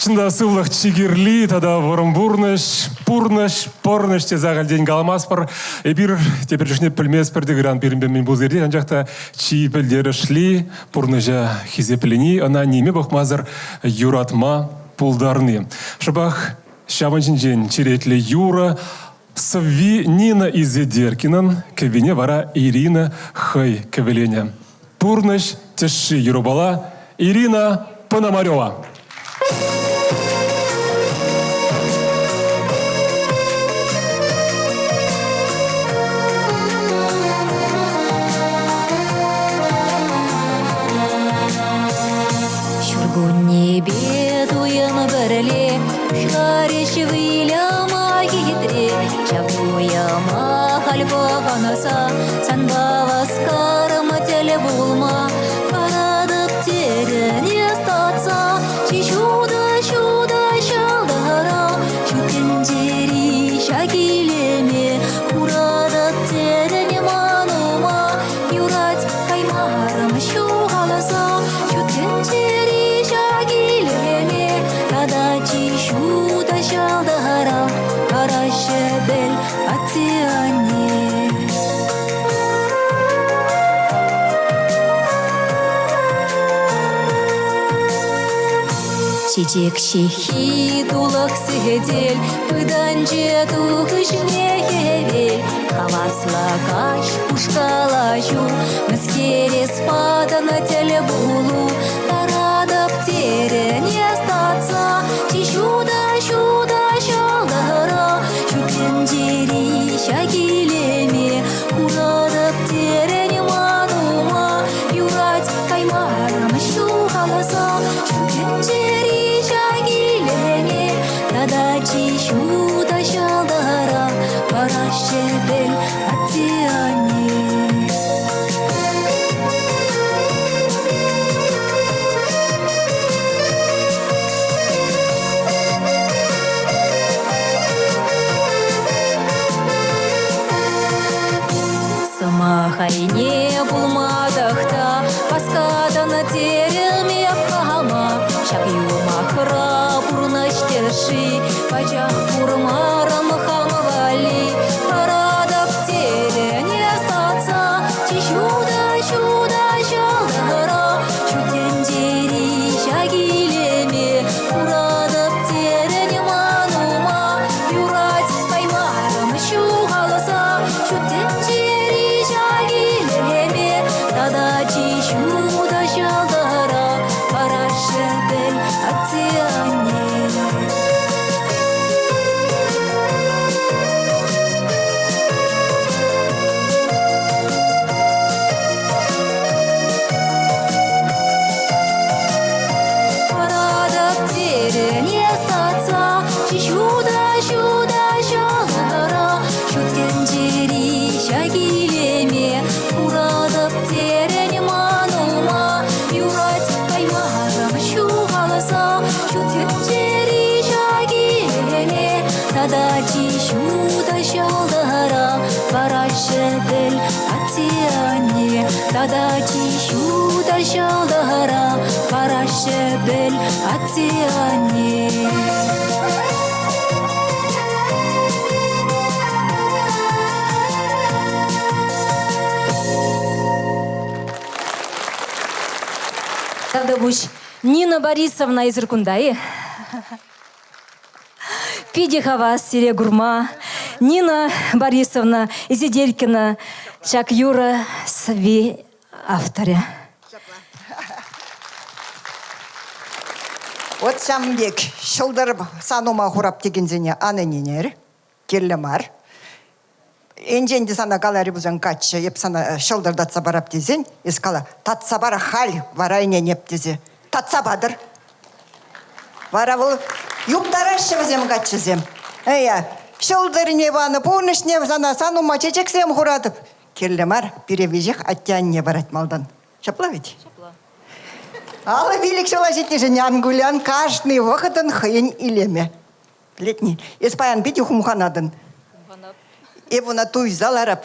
Чӑн та сывлӑх чи кирли тата вӑрӑм пурнӑҫ, пурнӑҫ, пӑрнӑҫ тесе ахальтен каламастпӑр. Эпир тепӗр чухне пӗлместпӗр те ыран пирӗнпе мӗн пулса иртет, анчах та чи пӗлтерӗшли пурнӑҫа хисеплени, ӑна ниме пӑхмасӑр юратма пултарни. Шӑпах ҫавӑн ҫинчен черетлӗ юрӑ сӑвви Нина Изедеркинӑн, кӗввине вара Ирина хӑй кӗвӗленӗ. Пурнӑҫ тӗшши юрӑпала Ирина Пономарева. Ҫуркуннепе туйӑм пӗрле пуҫларӗҫ выляма хитре. Ҫав туйӑма халь пӑхӑнса санпа васкарӑм тӗл пулма. Паратӑп терӗн эс татса чи ҫутӑ, ҫутӑ ҫӑлтӑра. Ҫут тӗнчери ҫак илеме куратӑп терӗн ман ума. Юрать каймарӑм ҫухалса ҫут тӗнчери ҫак илеме тата чи ҫутӑ ҫӑлтӑра параҫҫӗ пӗл атте-анне. Чечек ҫыххи тулӑх сӗтел пытанчӗ тухӑҫне хӗвел. Хаваслӑ каҫ хушкалаҫу, мӗскер эс патӑн тӗл пулу. Таратӑп терӗн эс татса, чи ҫутӑ, ҫутӑ ҫӑлтӑра. Ҫут тӗнчери ҫак илеме куратӑп терӗн ман ума. Юрать каймарӑм ҫухалса, ҫут тӗнчери ҫак илеме тата чи ҫутӑ ҫӑлтӑра параҫҫӗ пӗл атте-анне. Сӑмах айне пулма тӑхта, васкатӑн терӗм эп хама. Ҫак юмахра пурнӑҫ тӗшши пачах курмарӑм хам валли. Паратӑп терӗн эс татса, чи ҫутӑ, ҫутӑ ҫӑлтӑра. Ҫут тӗнчери ҫак илеме куратӑп терӗн ман ума. Юрать каймарӑм ҫухалса, ҫут тӗнчери ҫак илеме тата чи ҫутӑ ҫӑлтӑра параҫҫӗ пӗл атте-анне. Паратӑп терӗн эс татса, чи ҫутӑ, ҫутӑ ҫӑлтӑра. Ҫут тӗнчери ҫак илеме куратӑп терӗн ман ума. Юрать каймарӑм ҫухалса, ҫут тӗнчери ҫак илеме тата чи ҫутӑ ҫӑлтӑра параҫҫӗ пӗл атте-анне. Тата чи ҫутӑ ҫӑлтӑра параҫҫӗ пӗл атте-анне. Тавтапуҫ. Нина Борисовна, эсир кунта-и? Питӗ хавас сире курма. Нина Борисовна Изиделькина ҫак юрӑ сӑвви авторӗ. Вот ҫавӑн пек ҫӑлтӑр сан ума хурап текенсене ан ӗненер, кирлӗ мар. Енчен те сана каларӗ пулсан каччӑ, эп сана ҫӑлтӑр татса парап тесен, эс кала, татса пар халь, вара ӗненеп тесе. Татса патӑр. Вара вӑл юптараҫҫӗ вӗсем каччӑсем. Эй, ҫӑлтӑрне панӑ пурнӑҫне сана сан ума чечексем хуратӑп. Кирлӗ мар, пире веҫех атте-анне парать малтан. Ҫапла ведь? Ҫапла. 55 ҫула ҫитнӗшӗн ан кулян, кашни вӑхӑтӑн хӑйӗн илемӗ. Летни, эс паян питӗ хумханатӑн. Эп ӑна туйса ларап.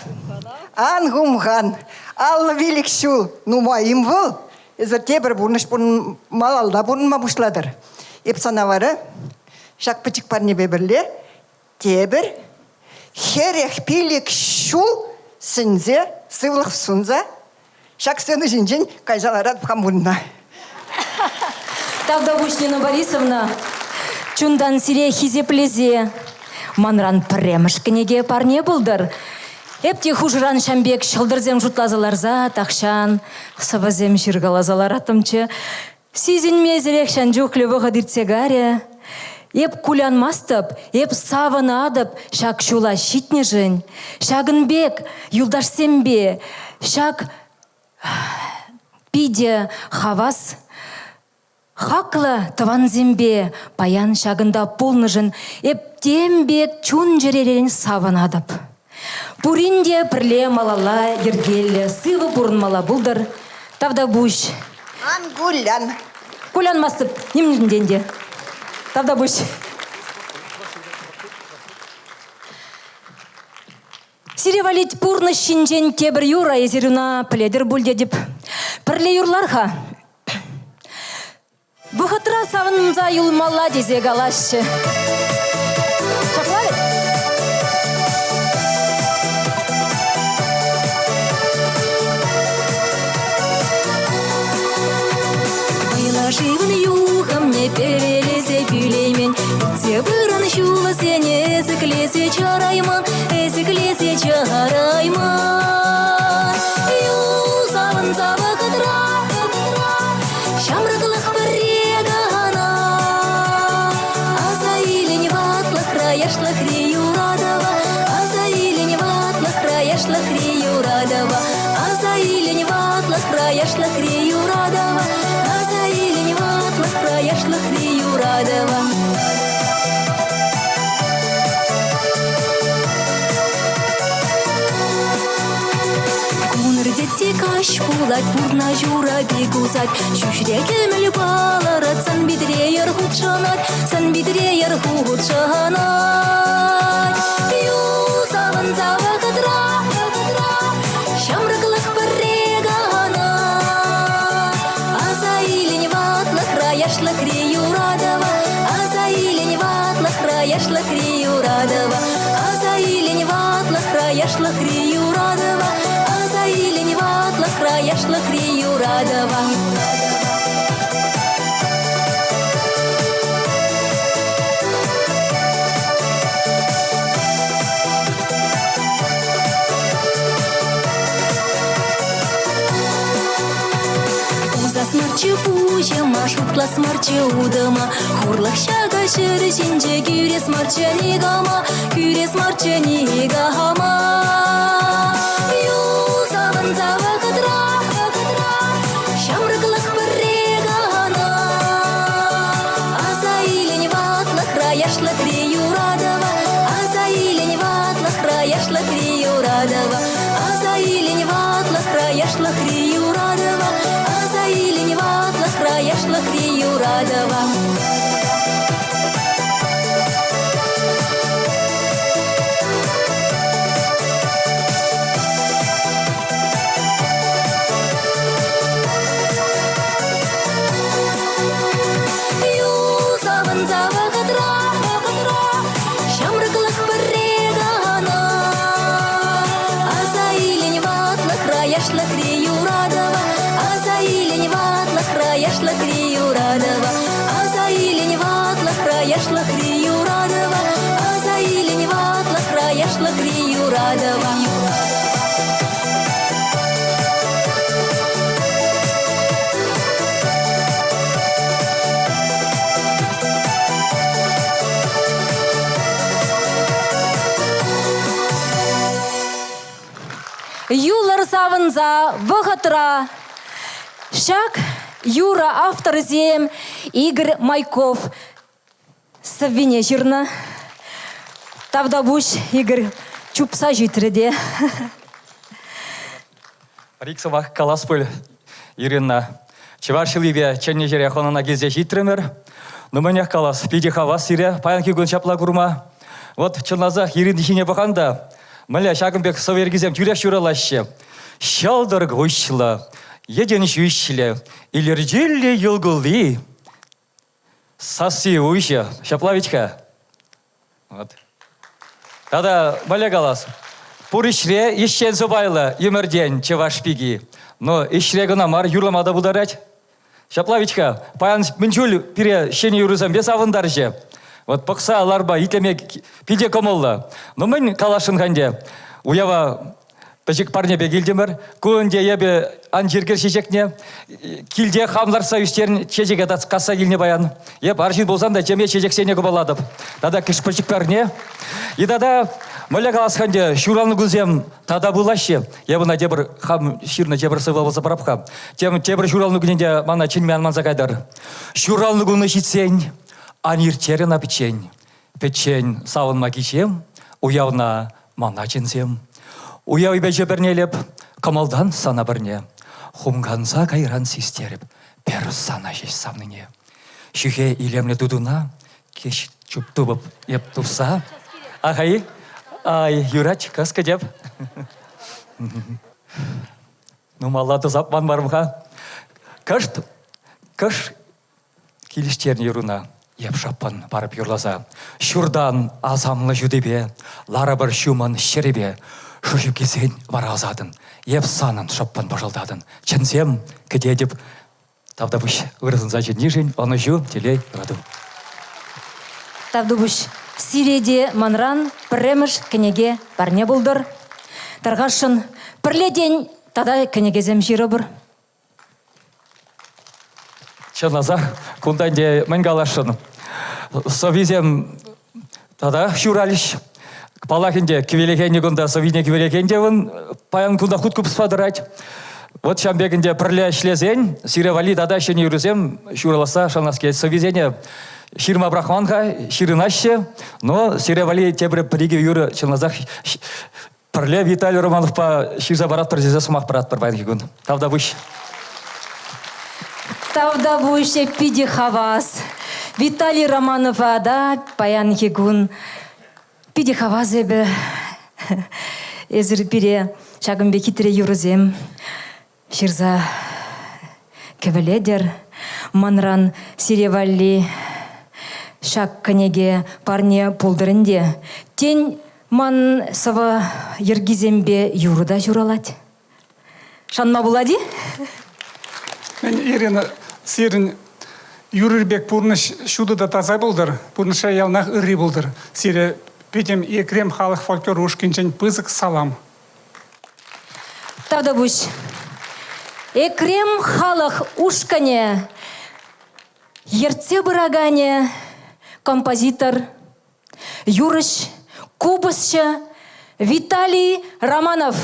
Ан хумхан. 55 ҫул нумай-им вӑл? Эсӗ тепӗр пурнӑҫ малалла пурӑнма пуҫлатӑр. Эп сана вара ҫак пӗчӗк парнепе пӗрле тепӗр 45 ҫул сӗнсе, сывлӑх сунса ҫак сцена ҫинчен кайса ларатӑп хам вырӑна. Тавтапуҫ, Нина Борисовна. Чунтан сире хисеплесе манран пӗрремӗш кӗнеке парне пултӑр. Эп те хушӑран ҫам пек ҫӑлтӑрсем шутласа ларса тахҫан сӑвӑсем ҫыркаласа лараттӑмччӗ. Сисӗнмесӗрех ҫан чухлӗ вӑхӑт иртсе карӗ. Эп кулянмастӑп, эп савӑнатӑп ҫак ҫула ҫитнӗшӗн. Ҫакӑн пек юлташсемпе ҫак питӗ хавас хаклӑ тӑвансемпе паян ҫакӑнта пулнӑшӑн эп тем пек чун-чӗререн савӑнатӑп. Пурин те пӗрле малалла йӗркеллӗ, сывӑ пурӑнмалла пултӑр. Тавтапуҫ. Ан кулян. Кулянмастӑп нимӗнтен те. Тавтапуҫ. Сире валли пурнӑҫ ҫинчен тепӗр юрӑ эсир ӑна пӗлетӗр пуль тетӗп. Пӗрле юрлар-ха. Вӑхӑтра савӑнса юлмалла тесе калаҫҫӗ. Ҫапла вӗт? Вӑйлӑ шывӑн юхӑмне пӗвелесе кӳлеймен, Иртсе пыран ҫулсене ӗсӗклесе чарайман, ӗсӗклесе чарайман. Юл савӑнса вӑхӑтра, Ҫамрӑклӑх пӗрре кӑна. Аса илен ватлӑхра яшлӑхри юратӑва, Аса илен ватлӑхра яшлӑхри юратӑва, Аса илен ватлӑхра яшлӑхри юратӑва, Аса илен ватлӑхра яшлӑхри юратӑва. Кун иртет те каҫ пулать, пурнӑҫ урапи кусать. Ҫӳҫре кӗмӗл палӑрать, сан-питре йӗр хутшӑнать, сан-питре йӗр хутшӑнать. Юл савӑнса вӑхӑтра, ҫамрӑклӑх пӗрре кӑна. Аса илен ватлӑхра яшлӑхри юратӑва, аса илен ватлӑхра яшлӑхри юратӑва, аса илен ватлӑхра яшлӑхри юратӑва, аса илен ватлӑхра яшлӑхри юратӑва. Усас марччӗ пуҫӑма, шутлас марччӗ утӑма, Хурлӑх ҫакӑ ҫӗр ҫинче кӳрес марччӗ никама, Кӳрес марччӗ никама. Юл савӑнса вӑхӑтра, вӑхӑтра, Ҫамрӑклӑх пӗрре кӑна. Аса илен ватлӑхра яшлӑхри юратӑва, Аса илен ватлӑхра яшлӑхри юратӑва, Аса илен ватлӑхра яшлӑхри юратӑва, Аса илен ватлӑхра яшлӑхри юратӑва. Юл савӑнса вӑхӑтра, вӑхӑтра, ҫамрӑклӑх пӗрре кӑна. Аса илен ватлӑхра яшлӑхри юратӑва, аса илен ватлӑхра яшлӑхри юратӑва, аса илен ватлӑхра яшлӑхри юратӑва, аса илен ватлӑхра яшлӑхри юратӑва. Юлӑр савӑнса вӑхӑтра. Ҫак юрӑ авторӗсем Игорь Майков сӑввине ҫырнӑ. Тавтапуҫ, Игорь, чупса ҫитрӗ те. Рик сӑмах калас пуль, Ирина. Чӑваш ҫылипе чӗннӗ ҫӗре хӑнана килсе ҫитрӗмӗр. Ну, мӗнех калас, питӗ хавас сире паянхи кун ҫапла курма. Вот чӑнласах Ирина ҫине пӑхан та, мӗнле ҫакӑн пек сӑвӑ йӗркисем тӳрех ҫуралаҫҫӗ. Ҫӑлтӑр куҫлӑ, йӗтӗн ҫӳҫлӗ, илӗртӳллӗ йӑл-кулли, сасси уҫӑ. Ҫапла вӗт-ха? Вот. Тата мӗнле калас, пур ӗҫре ӗҫчен сӑпайлӑ ӗмӗртен чӑваш пики. Но ӗҫре кӑна мар, юрлама та пултарать. Ҫапла вӗт-ха, паян мӗн чуль пире ҫӗнӗ юрӑсемпе савӑнтарчӗ. Вот пӑхса ларма, итлеме питӗ кӑмӑллӑ. Ну мӗн каласшӑн-ха ӗнтӗ? Уява пӗчӗк парнепе килтӗмӗр. Ку ӗнтӗ эпӗ ан чиркӗр чечекне. Килте хам лартса ӳстернӗ чечеке касса килнӗ паян. Эп арҫын пулсан та темле чечексене кӑмӑллатӑп. Тата кӗш пӗчӗк парне. И тата мӗнле калас-ха ӗнтӗ, ҫуралнӑ кунсем тата пулаҫҫӗ. Эп ӑна тепӗр хам ҫырнӑ тепӗр сӑвӑ пулса парап-ха. Тем тепӗр ҫуралнӑ кунӗнче мана чӗнме ан манса кайтӑр. Ҫуралнӑ кунӗ ҫитсен ан ирттер ӑна пӗччен. Пӗччен савӑнма кичем, уявна мана чӗнсем. Уявӗпе чӗпӗрнелеп, кӑмӑлтан сана пӗрне. Хумканса кайран систерӗп пӗр сана ҫеҫ савнине. Ҫӳхе илемлӗ тутуна кеҫ чуптупӑп эп тупса. Ахай, ай, юрать, кӑс кӗтеп. Ну, малла тӑсап ман марм-ха. Кӑшт, кӑш килӗштернӗ юруна эп шӑппӑн парӑп юрласа. Ҫуртан асамлӑ ҫутипе, ларӑпӑр ҫумӑн ҫӗрӗпе. Шуҫӑп килсен вара ӑсатӑн, эп санӑн шӑппӑн пӑшӑлтатӑн. Чӗнсем, кӗтетӗп. Тавтапуҫ ырӑ сунса чӗннишӗн, ӑнӑҫу, телей, юрату. Тавтапуҫ. Сире те манран пӗрремӗш кӗнеке парне пултӑр. Тархасшӑн, пӗрле тен тата кӗнекесем ҫырӑпӑр. Чӑнласах, кунта ӗнтӗ мӗн каласшӑн? Сӑввисем тата ҫуралӗҫ. Паллах ӗнтӗ, кӗвелекенӗ кунта сӑввине кӗвелекен те вӑн паян кунта хут купӑспа тӑрать. Вот ҫавӑн пек ӗнтӗ пӗрле ӗҫлесен сире валли тата ҫӗнӗ юрӑсем ҫураласса шанас килет. Сӑввисене ҫырма пӑрахман-ха, ҫырӑнаҫҫӗ, но сире валли тепӗр пӗр-икӗ юрӑ чӑнласах Пӗрле Виталий Романовпа ҫырса паратпӑр тесе сӑмах паратпӑр паянхи кун. Тавтапуҫ. Тавтапуҫ, питӗ хавас. Виталий Романова та паянхи кун питӗ хавас эпӗ. Эсир пире ҫакӑн пек хитре юрӑсем ҫырса кӗвӗлетӗр. Манран сире валли ҫак кӗнеке парне пултӑр ӗнтӗ. Тен, ман сӑвӑ йӗркисемпе юрӑ та ҫуралать. Шанма пулать-и? Ирина, сирӗн юрӑр пек пурнӑҫ ҫутӑ та таса пултӑр, пурнӑҫра яланах ырри пултӑр. Сире пӗтӗм Екрем халӑх фольклор ушкӑнӗнчен пысӑк салам. Тавтапуҫ. Экрем халӑх ушкӑнӗ ертсе пыраканӗ композитор, юрӑҫ, купӑсҫӑ Виталий Романов.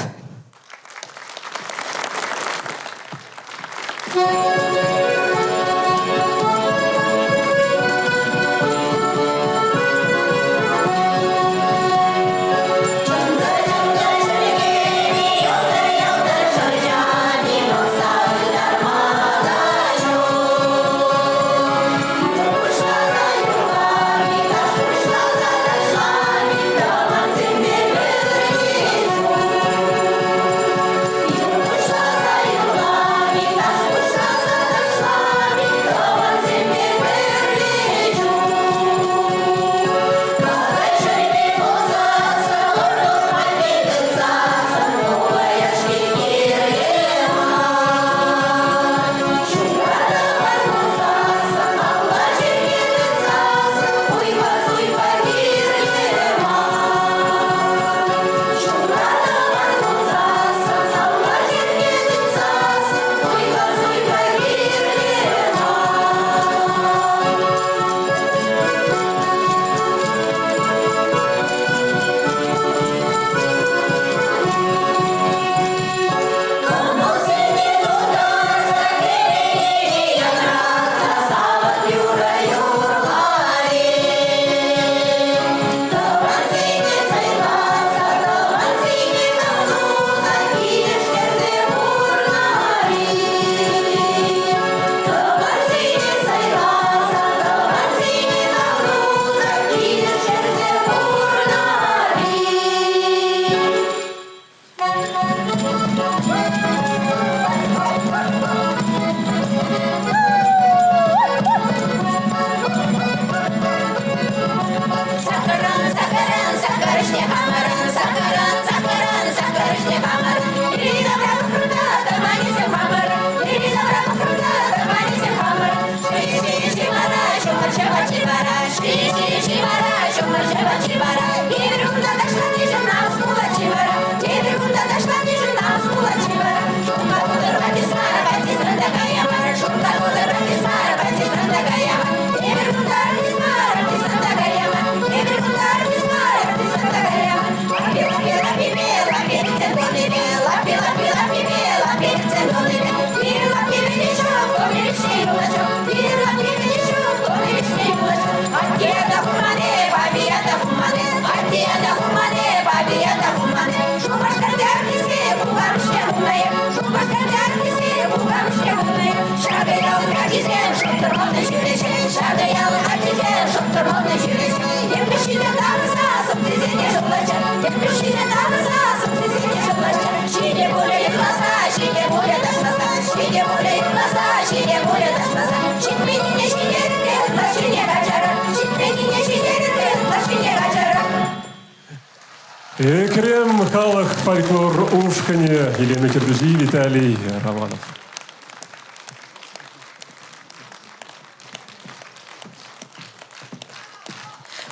Экрем халӑх фольклор ушкӑнӗ Елена Кирпӗчи, Виталий Романов.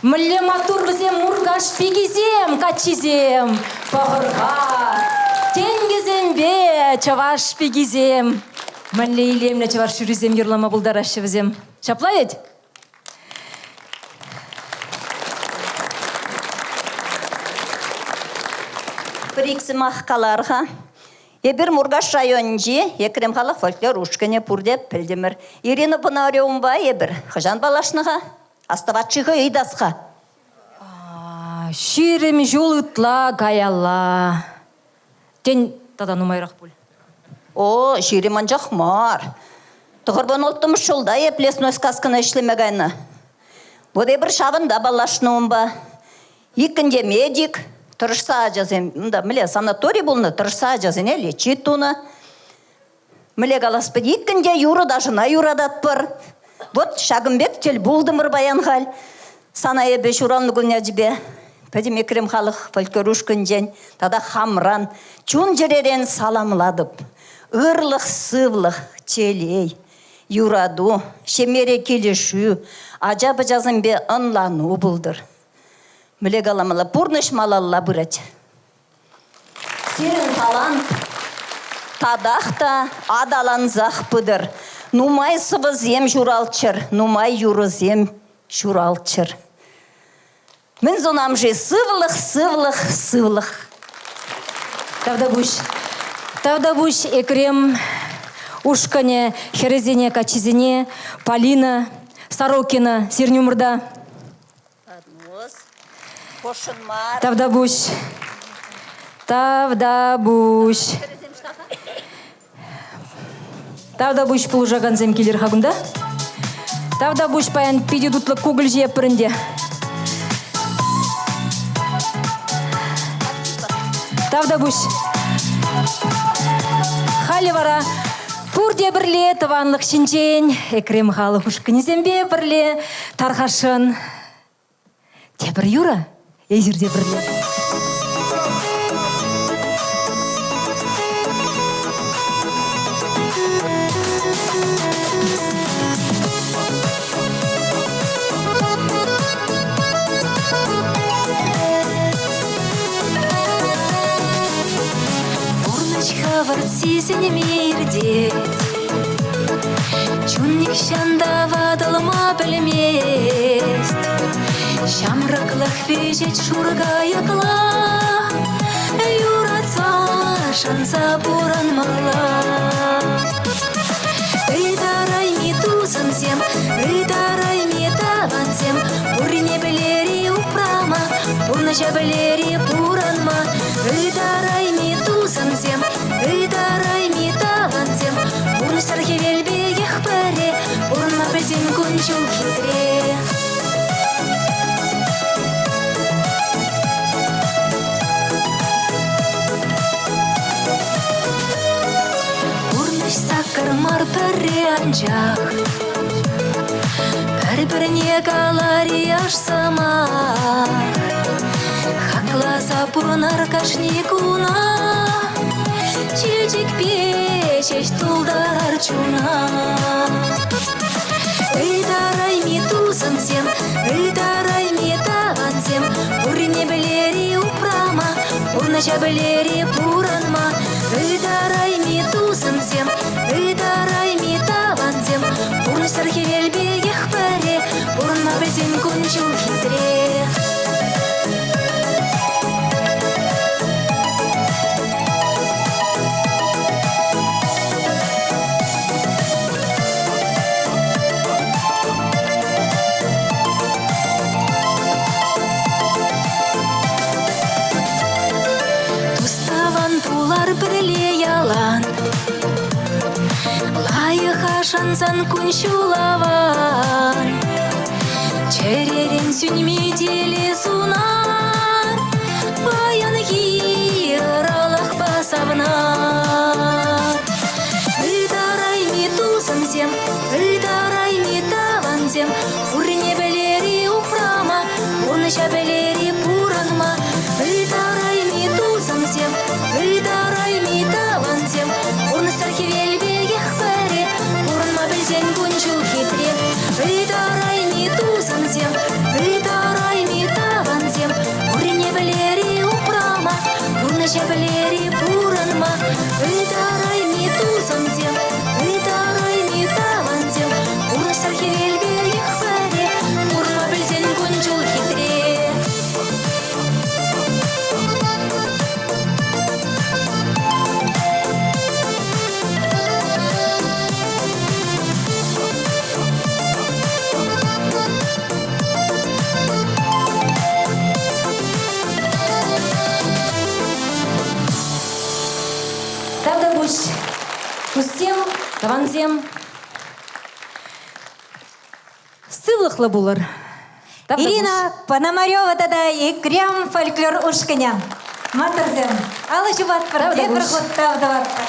Мӗнле маттур вӗсем Муркаш пикисем, каччисем, пӑхӑр-ха, тенкӗсемпе чӑваш пикисем. Мӗнле илемлӗ чӑваш юррисем юрлама пултараҫҫӗ вӗсем. Ҫапла вӗт? Пӗр-ик сӑмах калар-ха. Эпир Муркаш районӗнчи Екрем халӑх фольклор ушкӑнӗ пурте пӗлтӗмӗр. Ирина Пономаревӑпа эпир хӑҫан паллашнӑ-ха? Астӑвать-ши хӑй ыйтас-ха? 20 ҫул ытла каялла. Тен, тата нумайрах пуль. О, 20 анчах мар. Тӑхӑрвун улттӑмӗш ҫулта эп лесной сказкӑна ӗҫлеме кайнӑ. Вот эпир ҫавӑнта паллашнӑ унпа. Иккӗн те медик, тӑрӑшса ачасем, унта мӗнле санаторий пулнӑ, тӑрӑшса ачасене лечить тунӑ. Мӗнле калас пӗт, иккӗн те юрӑ-ташӑна юрататпӑр. Вот ҫакӑн пек тӗл пултӑмӑр паян халь. Сана эпӗ ҫуралнӑ кун ячӗпе пӗтӗм Екрем халӑх фольклор ушкӑнӗнчен тата хамран чун-чӗререн саламлатӑп. Ырлӑх, сывлӑх, телей, юрату, ҫемьере килӗшӳ, ача-пӑчасемпе ӑнлану пултӑр. Мӗнле каламалла, пурнӑҫ малалла пырать. Сирӗн талант татах та аталансах пытӑр. Нумай сӑвӑсем ҫуралччӑр, нумай юрӑсем ҫуралччӑр. Мӗн сунам-ши? Сывлӑх, сывлӑх, сывлӑх. Тавтапуҫ. Тавтапуҫ Экрем ушкӑнӗ хӗрӗсене, каччисене, Полина Сорокина сирӗн умӑрта. Тавтапуҫ. Тавтапуҫ. Тавтапуҫ пулӑшакансем килӗр-ха кунта. Тавтапуҫ паян питӗ тутлӑ кукӑль ҫиеппӗр ӗнтӗ. Тавтапуҫ. Халӗ вара пурте пӗрле тӑванлӑх ҫинчен Экрем халӑх ушкӑнӗсемпе пӗрле Тархасшӑн. Тепӗр юрӑ эсир те пӗрле. Пурнӑҫ хӑвӑрт сисӗнме иртет. Чун нихҫан та ватӑлма пӗлмест. Ҫамрӑклӑх вӗҫет шур кайӑкла, юратса шанса пурӑнмалла. Ытарайми тусӑмсем, ытарайми тӑвансем, пурне пӗлери упрама, пурнӑҫа пӗлери пурӑнма. Ытарайми тусӑмсем, ытарайми тӑвансем, пурнӑҫсӑр хӗвел пекех пӗре, пурӑнма пӗлсен кун-ҫул хитре. Пурнӑҫ саккӑр мар пӗрре анчах. Пӗр-пӗрне калари аш сӑмах. Хакласа пурӑнар кашни куна. Чечекпе ҫеҫ тултарар чуна. Ытарайми тусӑмсем, ытарайми тӑвансем, пурне пӗлери упрама, пурнӑҫа пӗлери пурӑнма. Ытарайми тусӑмсем, ытарайми тӑвансем, пурнӑҫсӑр хӗвел пекех пӗре, пурӑнма пӗлсен кун-ҫул хитре. Тус-тӑван пулар пӗрле ялан. Лайӑха шансан кун-ҫул аван. Чӗререн сӳнми телей сунар. Паянхи ыралӑхпа савнар. Ытарайми тусӑмсем, ытарайми тӑвансем, пурне пӗлери упрама, пурнӑҫа пӗлери пурӑнма. Ытарайми. Пурнӑҫа пӗлер-и пурӑнма, Ытарайми тусӑмсем, ытарайми тӑвансем, Пурнӑҫсӑр хӗвелпе йӑхвӗре, Курма пӗлсен кун-ҫул хитре. Тавтапуҫ, туссем, тӑвансем. Сывлӑхлӑ пулӑр. Ирина Пономарева тата Екрем фольклор ушкӑнӗ. Маттурсем, алӑ ҫупатпӑр, тепӗр хут тав тӑватпӑр.